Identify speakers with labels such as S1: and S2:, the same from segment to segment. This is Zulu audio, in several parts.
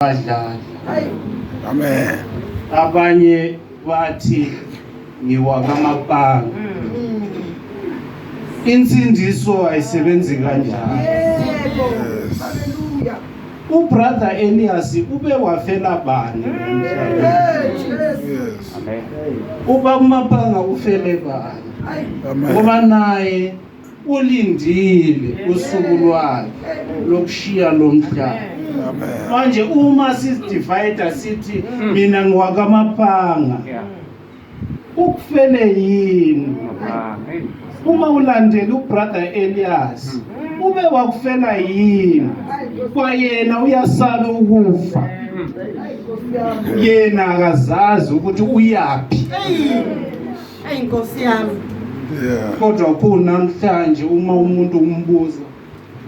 S1: Badlali.
S2: Amen.
S1: Abanye bathi ngiwakaMapanga. Insindiso ayisebenzi kanjalo.
S3: Yebo.
S2: Yes.
S3: Hallelujah.
S1: UBrother Elias ube wafela bani emhlabeni?
S3: Hey, Jesu.
S2: Yes.
S4: Amen.
S1: Uba uMapanga ufele bani?
S3: Hayi.
S2: Amen.
S1: Ngoba naye ulindile usuku lwakhe lokushiya lo mhlaba.
S2: Amen.
S1: Manje uma sizidivide sithi mina ngiwakaMapanga
S4: Yeah.
S1: ukufele yini?
S4: Amen.
S1: Uma ulandela uBrother Elias ube wakufela yini? Kwayena uyasaba ukufa.
S3: Hayi, Nkosi yami.
S1: Yena akazazi ukuthi uyaphi.
S5: Eyi Nkosi yami.
S2: Yeah.
S1: Kodwa kunamhlanje uma umuntu umbuza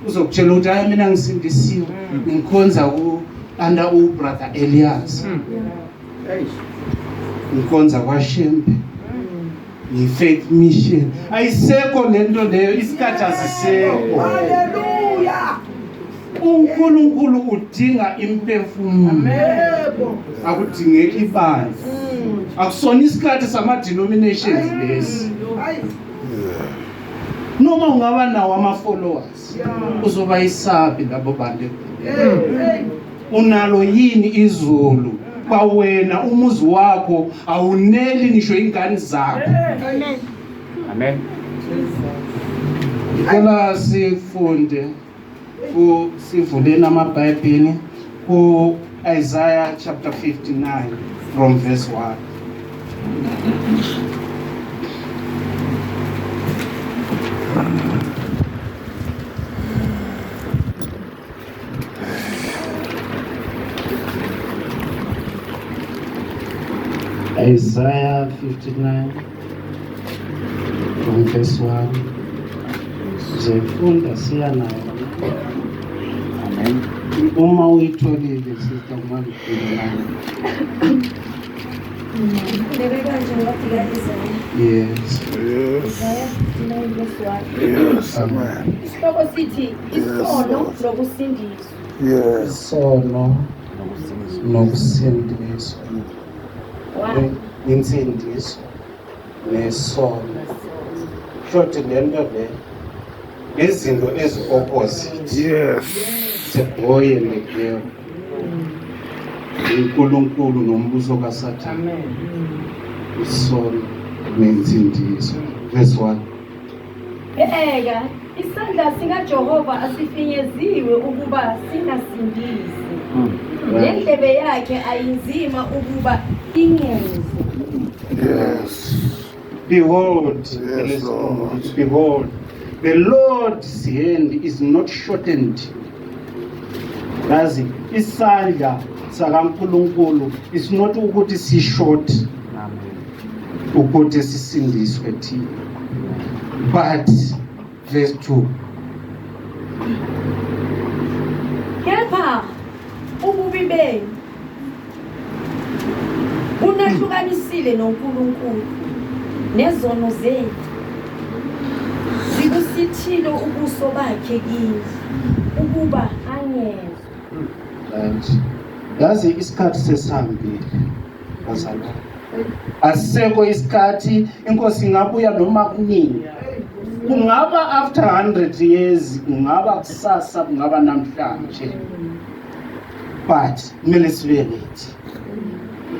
S1: uzokutshela ukuthi hayi mina ngisindisiwe ngikhonza ku under uBrother Elias. Ngikhonza kwaShembe. Ngi-faith mission. Ayisekho lento leyo isikhathi asisekho.
S3: Hallelujah.
S1: uNkulunkulu udinga imphefumulo.
S3: Yebo.
S1: Akudingeki ibandla. Akusona isikhathi sama denominations lesi.
S3: Hayi.
S2: Yeah.
S1: Noma ungaba nawo ama followers
S3: Yeah.
S1: uzoba isabi labo bantu.
S3: Hey, hey.
S1: Unalo yini izulu? Kwawena umuzi wakho awuneli nisho ingane zakho.
S3: Amen.
S4: Amen.
S1: Ngicela sifunde ku sivuleni amaBhayibheli ku Isaiah chapter 59 from verse 1. Isaiah 59 from verse 1. Sizoyifunda siya nayo.
S4: Amen.
S1: Uma uyitholile sister ungangifunda nayo.
S6: Bebe kanje incwadi ka-Isaya.
S1: Yes.
S2: Yes.
S6: Isaya 59 verse 1.
S2: Yes. Amen.
S6: Isihloko sithi isono
S2: Lord.
S6: nokusindiswa.
S2: Yes.
S1: Isono nokusindiswa.
S6: One.
S1: Insindiso nesono. Short lento le izinto ezi opposite.
S2: Yes.
S1: It's a boy and a girl. uNkulunkulu nombuso kaSathane. Isono nensindiso. Verse 1.
S6: Bheka, isandla sikaJehova asifinyeziwe ukuba singasindisi. Nendlebe yakhe ayinzima ukuba ingezwa.
S2: Yes.
S1: Behold,
S2: Yes, Lord.
S1: behold, the Lord's hand is not shortened. Yazi isandla sakaNkulunkulu is not ukuthi si short
S4: Amen.
S1: ukuthi sisindiswe thina. But verse 2.
S6: Kepha ububi benu unahlukanisile noNkulunkulu nezono zethu zikusithile ubuso bakhe kini ukuba angezwa.
S1: Right. Yazi isikhathi sesihambile bazalwane. Asisekho isikhathi inkosi ingabuya noma kunini. Kungaba after 100 years, kungaba kusasa, kungaba namhlanje. But kumele sibe ready.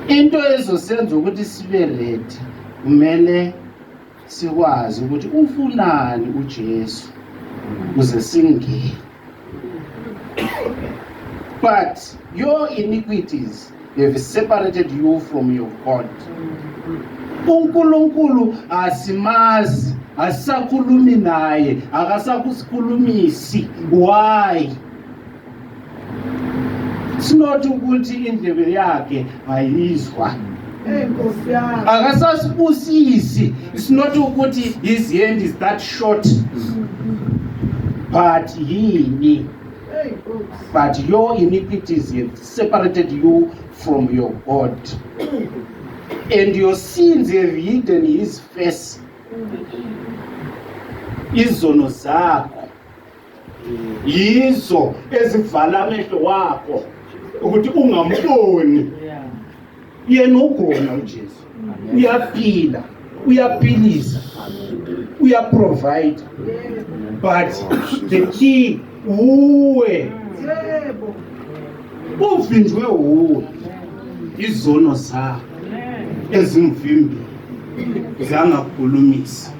S1: Into ezosenza ukuthi sibe ready kumele sikwazi ukuthi ufunani uJesu ukuze singene. But your iniquities have separated you from your God. uNkulunkulu asimazi, asisakhulumi naye, akasakusikhulumisi. Why? It's not ukuthi indlebe yakhe ayizwa.
S3: Hey, Nkosi yami.
S1: Akasasibusisi. It's not ukuthi his hand is that short. But yini?
S3: Hey, Nkosi.
S1: But your iniquities have separated you from your God. And your sins have hidden his face. Izono zakho yizo ezivala amehlo wakho. Ukuthi ungamboni. Yena ukhona uJesu. Uyaphila, uyaphilisa, uyaprovide. But the key uwe.
S3: Yebo.
S1: Uvinjwe uwe. Izono zakho ezimvimbile zangakhulumisa.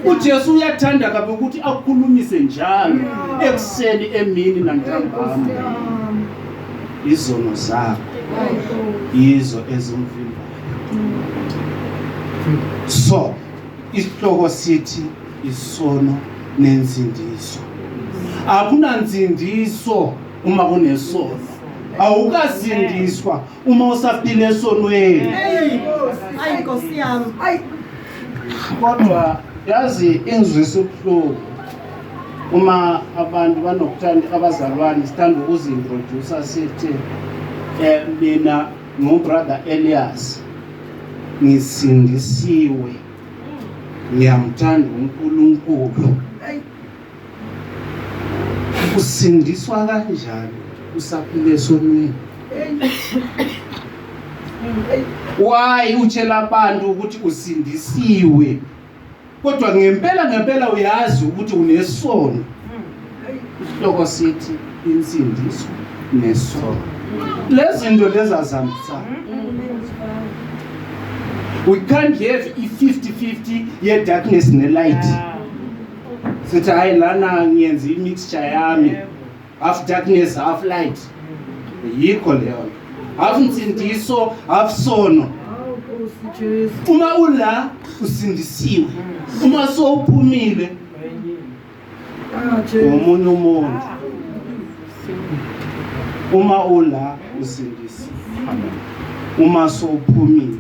S1: uJesu uyathanda kabi ukuthi akukhulumise njalo ekuseni, emini nantambama. Izono zakho yizo ezimvimbayo. So isihloko sithi isono nensindiso. Akunansindiso uma kunesono. Awukasindiswa uma usaphila esonweni.
S3: Hey Nkosi.
S5: Ayi Nkosi yami.
S3: Ayi.
S1: Kodwa yazi ingizwisa ubuhlungu uma abantu banokuthanda, abazalwane sithanda ukuzi-introduce sithi mina ngu-brother Elias, ngisindisiwe, ngiyamthanda uNkulunkulu.
S3: Ayi.
S1: Usindiswa kanjani usaphila esonweni?
S3: Hey. Hey.
S1: Why utshela abantu ukuthi usindisiwe kodwa ngempela ngempela uyazi ukuthi unesono? Isihloko sithi insindiso nesono. Lezi zinto lezi azihambisani. We can't have i-50-50 ye-darkness ne-light. Sithi hayi, lana ngiyenza i-mixture yami, half darkness, half light. Yikho leyo nto, half nsindiso, half sono.
S3: Hawu Nkosi Jesu.
S1: Uma ula usindisiwe, uma sowuphumile
S3: Ah Jesu.
S1: omunye umuntu. Uma ula usindisiwe, uma sowuphumile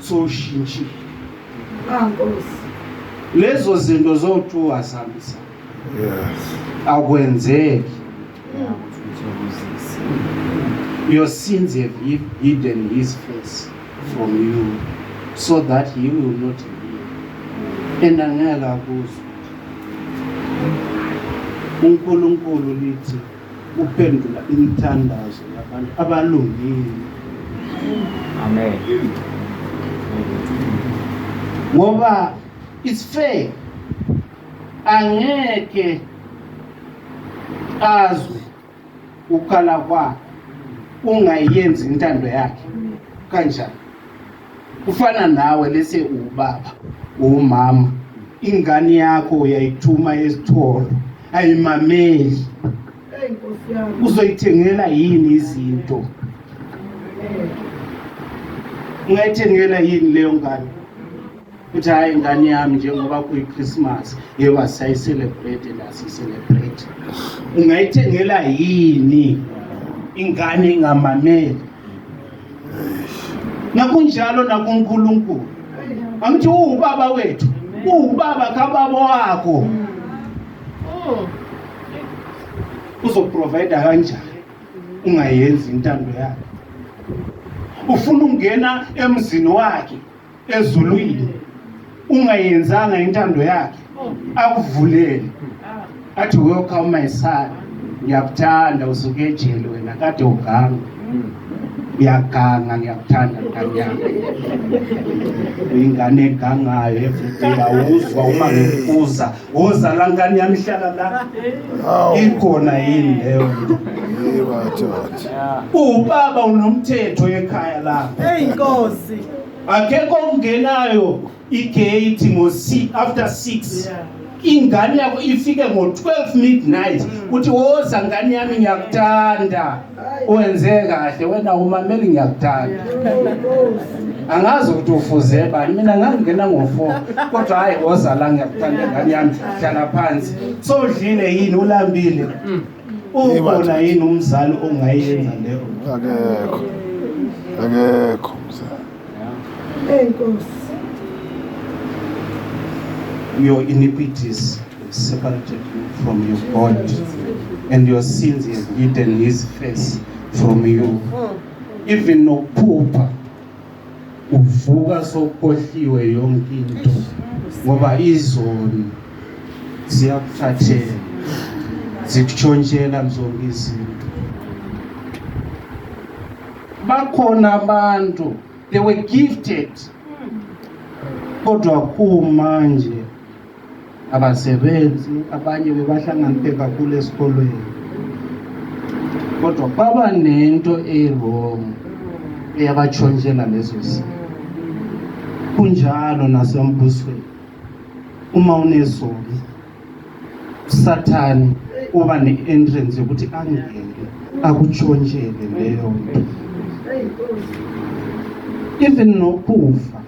S1: sowushintshile.
S3: Ah Nkosi.
S1: Lezo zinto zowu-two azihambisani. Akwenzeki. Your sins have hidden his face from you so that he will not hear, and angeke akuzwe. uNkulunkulu lithi uphendula imithandazo yabantu abalungile.
S4: Amen.
S1: Ngoba it's fair, angeke azwe ukukhala kwakhe ungayenzi intando yakhe. Kanjani? Kufana nawe, lese ubaba, umama, ingane yakho uyayithuma esitolo, ayimameli.
S3: Hey Nkosi yami.
S1: Uzoyithengela yini izinto? Ungayithengela yini leyo ngane? Uthi hayi, ingane yami, njengoba kuyi-Christmas, yebo, asayicelebrate la, siyicelebrate. Ungayithengela yini ingane ingamameli? Nakunjalo nakuNkulunkulu. Angithi uwubaba wethu, uwubaba kababa wakho, uzoprovide kanjani ungayenzi intando yakhe? Ufuna ungena emzini wakhe ezulwini ungayenzanga intando yakhe, akuvulele athi, "Welcome my son, ngiyakuthanda, usuke ejele wena, kade uganga, uyaganga, ngiyakuthanda ngane yami, uyingane egangayo everyday, awuzwa uma ngikuza, woza la ngane yami, hlala la."
S2: Hawu.
S1: Ikhona yini leyo nto?
S2: Yebo tata.
S1: Ubaba unomthetho ekhaya lakho.
S5: Hey Nkosi.
S1: Akekho ongenayo igate ngo after 6. Ingane yakho ifike ngo-12 midnight, uthi, "Woza ngane yami, ngiyakuthanda, wenze kahle wena, umameli, ngiyakuthanda." Angazi ukuthi ufuze bani, mina ngangingena ngo-4, kodwa hhayi, woza la, ngiyakuthanda ngane yami, hlala phansi, sowudlile yini, ulambile? Ukhona yini umzali ongayenza leyo?
S2: Akekho. Akekho mzali.
S3: Hey Nkosi.
S1: Your iniquities have separated you from your God, and your sins have hidden his face from you. Even nokuphupha, uvuka sokhohliwe yonke into, ngoba izono ziyakuthathela, zikutshontshela zonke izinto. Bakhona abantu, they were gifted, kodwa kumanje abasebenzi, abanye bebahlanganiphe kakhulu esikolweni, kodwa baba nento e-wrong eyabatshontshela lezo zinto. Kunjalo nasembusweni, uma unezono, uSathane uba ne-entrance yokuthi angene akutshontshele leyo nto. Even nokufa,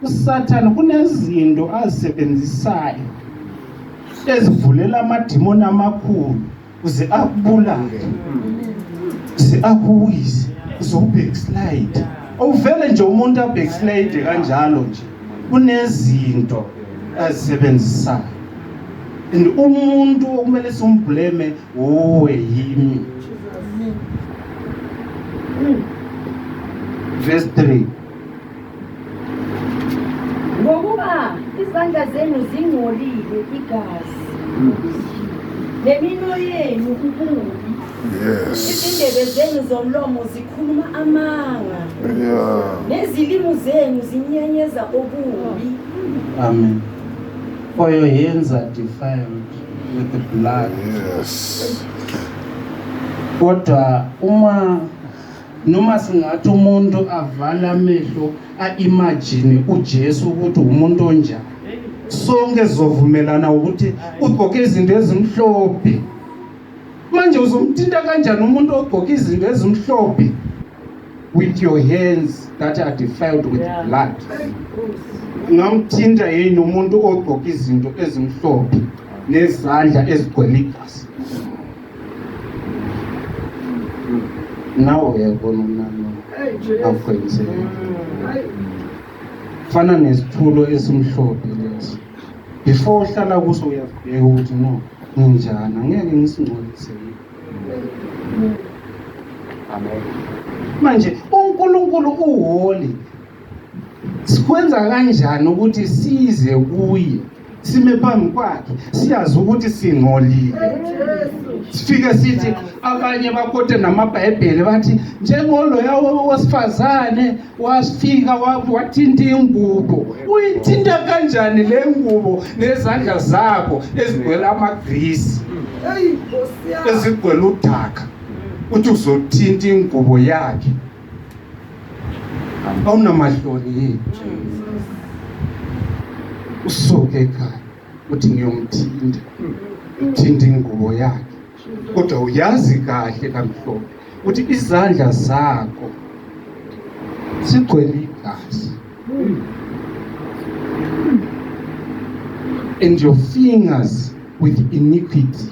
S1: uSathane kunezinto azisebenzisayo ezivulela amadimoni amakhulu uze akubulale, uze akuwise, uze ubackslide. Awuvele nje umuntu abackslide kanjalo nje, kunezinto azisebenzisayo. And umuntu okumele simblame wuwe, yimi. Verse 3.
S6: Ngokuba izandla zenu zingcolile igazi, nemino yenu ububi. Izindebe zenu zomlomo zikhuluma amanga, nezilimi zenu zinyenyeza okubi.
S1: Amen. For your hands are defiled with the blood. Kodwa uma noma singathi umuntu avala amehlo a-imagine uJesu ukuthi umuntu onjani, sonke sizovumelana ukuthi ugqoke izinto ezimhlophe. Manje uzomthinta kanjani umuntu ogqoke izinto ezimhlophe with your hands that are defiled with blood? Ungamthinta yini umuntu ogqoke izinto ezimhlophe nezandla ezigcwele igazi? Nawe uyabona umnano akwenzeka. Fana nesithulo esimhlophe leso. Before uhlala kuso uyazibheka ukuthi no, nginjani, angeke ngisingcolise yini.
S4: Amen.
S1: Manje uNkulunkulu uholy. Sikwenza kanjani ukuthi size kuye, sime phambi kwakhe, siyazi ukuthi singcolile? Sifike sithi abanye bakote namaBhayibheli bathi njengoloya wesifazane wafika wathinta ingubo. Uyithinta kanjani le ngubo nezandla zakho ezigcwele amagrisi, ezigcwele udaka, uthi uzothinta ingubo yakhe? Awunamahloni yini? Usuke ekhaya uthi ngiyomthinta, uthinta ingubo yakhe, kodwa uyazi kahle kamhlophe ukuthi izandla zakho sigcwele igazi, and your fingers with iniquity,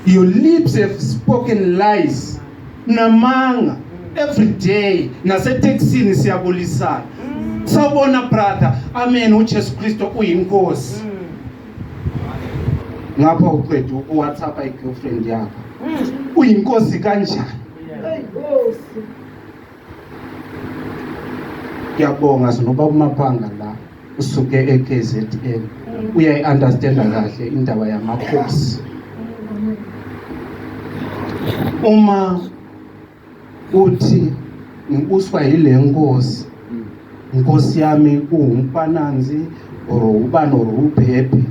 S1: your lips have spoken lies. Namanga every day, naseteksini siyabulisana, sawubona brother, amen, uJesu Kristo uyinkosi. Ngapha uqeda uku-WhatsApp i-girlfriend yakho, uyinkosi kanjani? Ngiyabonga sinoba uMaphanga la usuke e-KZN, uyayi-understanda kahle indaba yamakhosi. Uma uthi ngibuswa yile nkosi, inkosi yami kuwumfananzi or ubani or uphephe,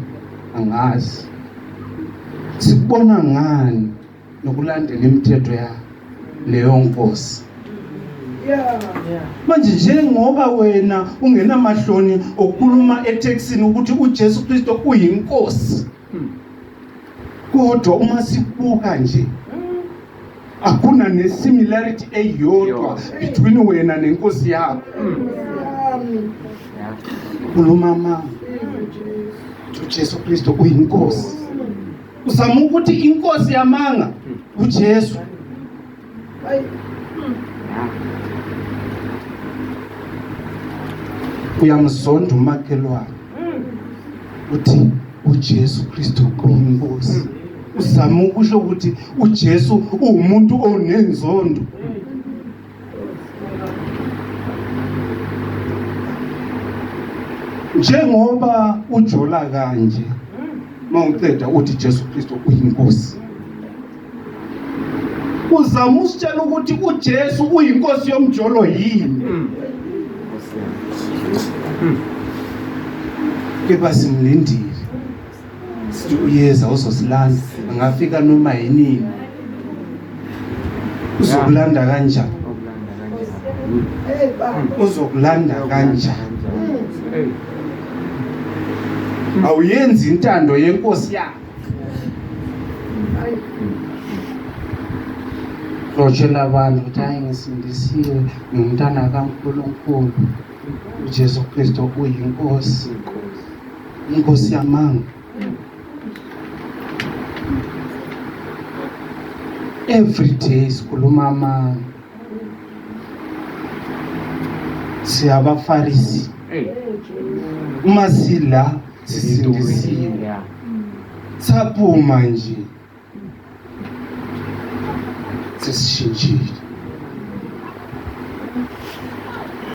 S1: angazi, sikubona ngani nokulandela imithetho ya leyo nkosi? Manje njengoba wena ungenamahloni okhuluma eTexini ukuthi uJesu Kristo uyinkosi, kodwa uma sibuka nje akuna ne-similarity eyodwa between wena nenkosi yakho. Khuluma amanga, uJesu Kristo uyinkosi. Uzama ukuthi inkosi yamanga uJesu. Uyamzonda umakhelwane, uthi uJesu Kristu uyinkosi. Uzama ukusho ukuthi uJesu uwumuntu onenzondo. Njengoba ujola kanje, mawuqeda uthi Jesu Kristu uyinkosi. Uzama usitshela ukuthi uJesu uyinkosi yomjolo yini? Kepha simlindile. Sithi uyeza uzosilanda, angafika noma yinini. Uzokulanda kanjani? Uzokulanda kanjani? Awuyenzi intando yenkosi yakho. Lotshela abantu ukuthi hayi ngisindisiwe ngumntana kaNkulunkulu. uJesu Kristu uyinkosi. Inkosi yamanga. Every day sikhuluma amanga. Siyabafarisi. Uma sila sisindisiwe. Saphuma nje. Sesishintshile.